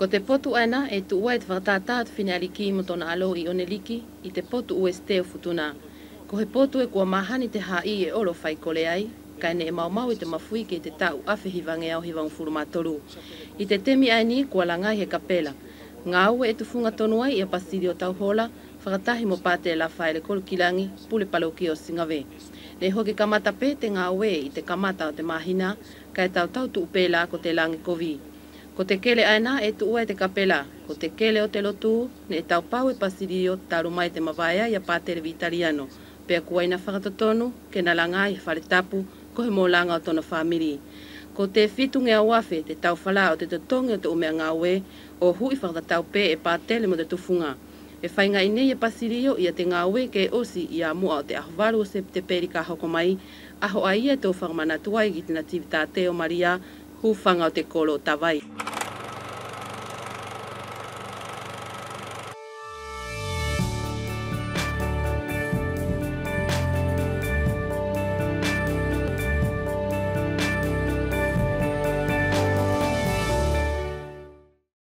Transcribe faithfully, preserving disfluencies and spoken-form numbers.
Ko te potu ʻaena ʻe tuʻu ai te fakatātā ʻo te fineʻaliki mo tona ʻalo ʻi ʻOneliki, ʻi te potu uesite ʻo Futuna. Ko he potu ʻe kua mahani te haʻi ʻe olo faikole ai, kaʻe neʻe maumau ʻi te mafui ki te taʻu ʻafe hivageau hivagofulu ma tolu. ʻI te temi ʻaeni kua lagai he kapela. Gāue ʻe tufuga tonu ai ia Pasilio Tauhola, fakatahi mo Pātele Lafaele Kolokilagi, pule palokia ʻo Sigave. Neʻe hoki kamata pe te gāue ʻi te kamata ʻo te mahina, kaʻe tautau tuʻu pe la ko te lage kovi. Ko te kele ʻaena ʻe tuʻu ai te kapela, ko te kele ʻo te lotu, neʻe taupau e Pasilio talu mai te mavae ia Pātele Vitaliano, pea kua ina fakatotonu ke na laga ʻi he fale tapu, ko he molaga ʻo tona famili. Ko te fitugeau afe te taufala ʻo te totogi ʻo te ʻu meʻa gāue, ʻo huʻi fakatatau pe e Pātele mo te tufuga. ʻE faigaʻi nei e Pasilio ia te gāue ke ʻosi ia muʻa ʻo te ʻaho valu ʻo Sepitepeli ka hoko mai, ʻaho ʻaia ʻe tou fakamanatu ai ki te Nativitate ʻo Malia, hufaga ʻo te kolo ʻo Tavai.